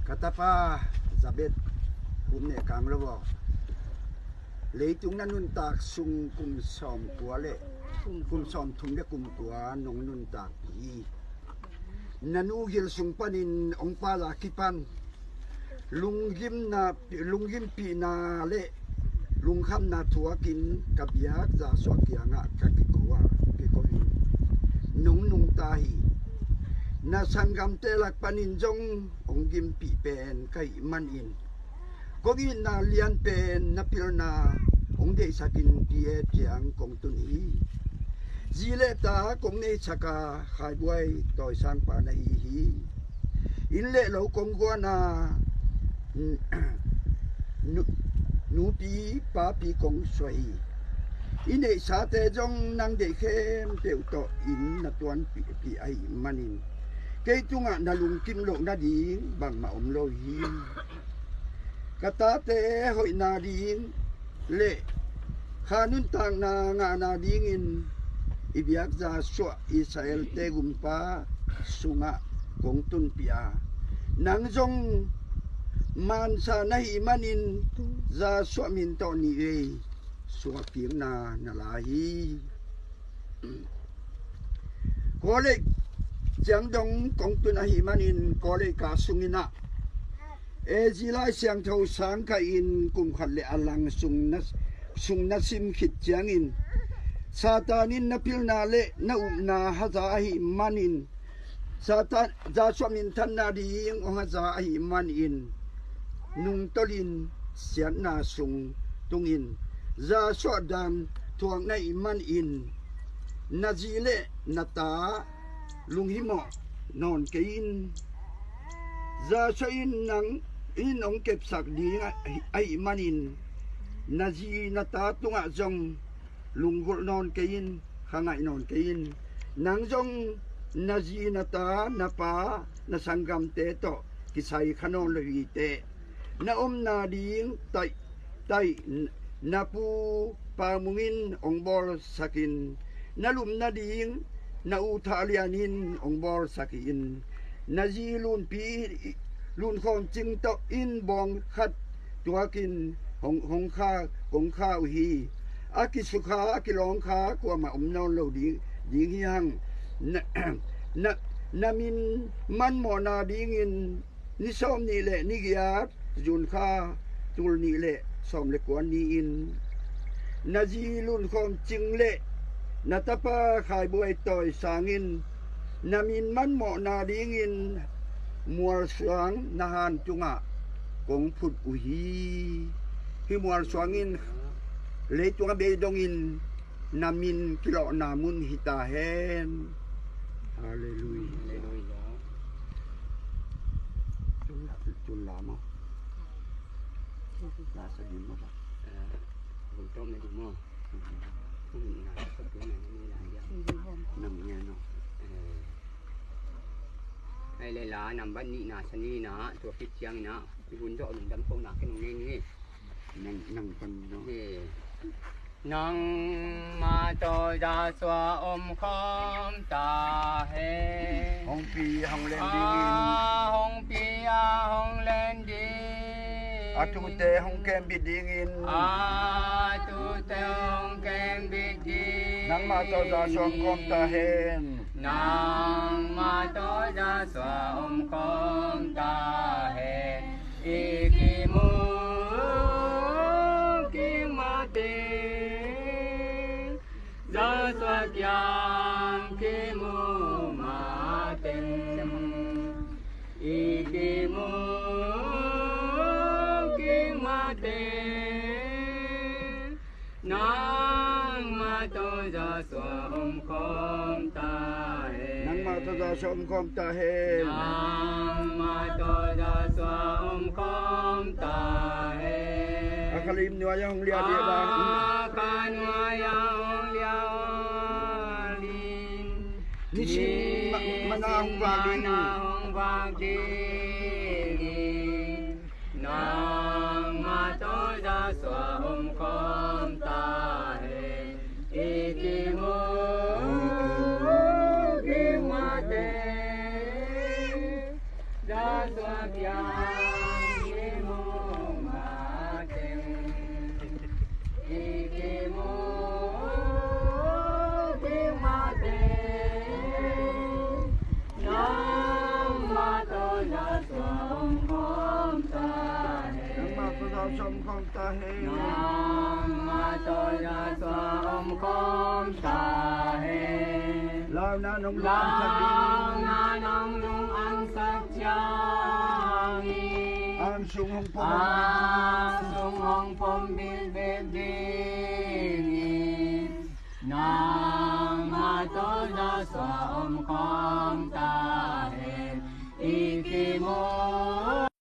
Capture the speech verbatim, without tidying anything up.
Ka tapa Zabet, kum ne kang lo aw. Leitung na nuntak sung kum sawm kua le kum sawm thum le kum kua nong nuntak hi. Na nu gil sung panin ong pa za kipan lunggimna, lunggimpihna le lungkhamna thuakin ka biak Zasuah kiangah ka kiko a, kiko in nong nungta hi. Na sanggamte lak panin zong ong gimpih pen ka hih manin kong itna lian pen na pilna ong deihsakin P A kiang kong tun hi. Zi le ta kong neihsak a Khaibuai tawisangpa na hi hi. Inn le lo kong guana, nu, nupi papi kong suah hi. I neihsate zong nang deih khempeuh tawh inn na tuanpih ahih manin kei tungah na lungkim loh nading bangmah om lo hi. Ka tate hoihna ding le kha nuntakna ngahna dingin i biak Zasuah Israelte gumpa sungah kong tunpih a, nang zong mansa na hih manin Zasuah min tawh nih vei suahkikna na la hi. College ciang dong kong tun ahih manin college ka sungin ah A Z Lai Siangtho sang kah in kum khat le a lang sung na, sung na sim khit ciangin Satan in na pilna le na upna haza ahih manin Satan, Zasuah minthanna ding ong haza ahih manin nungtolhin siatna sung tungin Zasuah dam thuak na hih manin na zi le na ta lunghimawh nawn kei in. Zasuah in nang in ong kepsak ding ahih manin na zi na ta tungah zong lunggulh nawn kei in, kha ngaih nawn kei in. Nang zong na zi na ta na pa na sanggamte tawh kisai kha nawn lo hi teh. Na omna ding taih taih na pu Pa Mung in ong bawlsak in, na lum nading na u Thah Lian in ong bawlsak in, na zi Lunpi Lunkhawm Cing tawh in bawng khat tuakin hong, hong kha, kong kha uh hi. A kisukha, a kilawngkha kuamah om nawn lo ding, ding hi hang. Na, na, na min manmawhna dingin ni sawm nih le ni giat June kha tul nih le sawm le kua ni-in na zi Lunkhawm Cing le na tapa Khaibuai Tawisang in na min manmawhna dingin mualsuang na han tungah kong phut uh hi. Hih mualsuang in leitung a bei dongin na min kilawhna mun hi ta hen. Halleluiah. Halleluiah. Tun la maw. La sa dim maw. Eh, hun tom na dim maw. Hun na sa tu na ni la ya. Nang nia no. Eh. Ai le la nambat nihna sa nihna tua khit ciangin ah i hun zawh lungdam kohna kei nong nei ni. Nang, nang pan no. Nangmah tawh Zasuah om khawm ta hen. Hong pi hong len dingin. Ah, hong pi a hong len ding. A thute hong kembit dingin. A thute hong kembit ding. Nangmah tawh Zasuah om khawm ta hen. Nangmah tawh Zasuah om khawm ta hen. I kimu kimu mateng, Zasuah kiang kimu mateng. I kimu kimu mateng. Nangmah tawh Zasuah om khawm ta hen. Nangmah tawh Zasuah om khawm ta hen. Nangmah tawh Zasuah om khawm ta hen. A kha lim nuai a hong liah liah la. A kha nuai a hong liah liah. Nisim ma-, mana hong vak ding. Mana hong vak ding. Nangmah tawh Zasuah om khawm ta hen. I kimu kimu mateng, Joshua kiang i mu mah teng, i kimu ding mah teng, nangmah tawh Joshua om khawm ta hen. Nangmah tawh Joshua om khawm ta hen. Nangmah tawh Joshua om khawm ta hen. Launa nong lungangsak ding. Launa nong lungangsak ciangin, am sung hong pom. Am sung hong pom bilbel.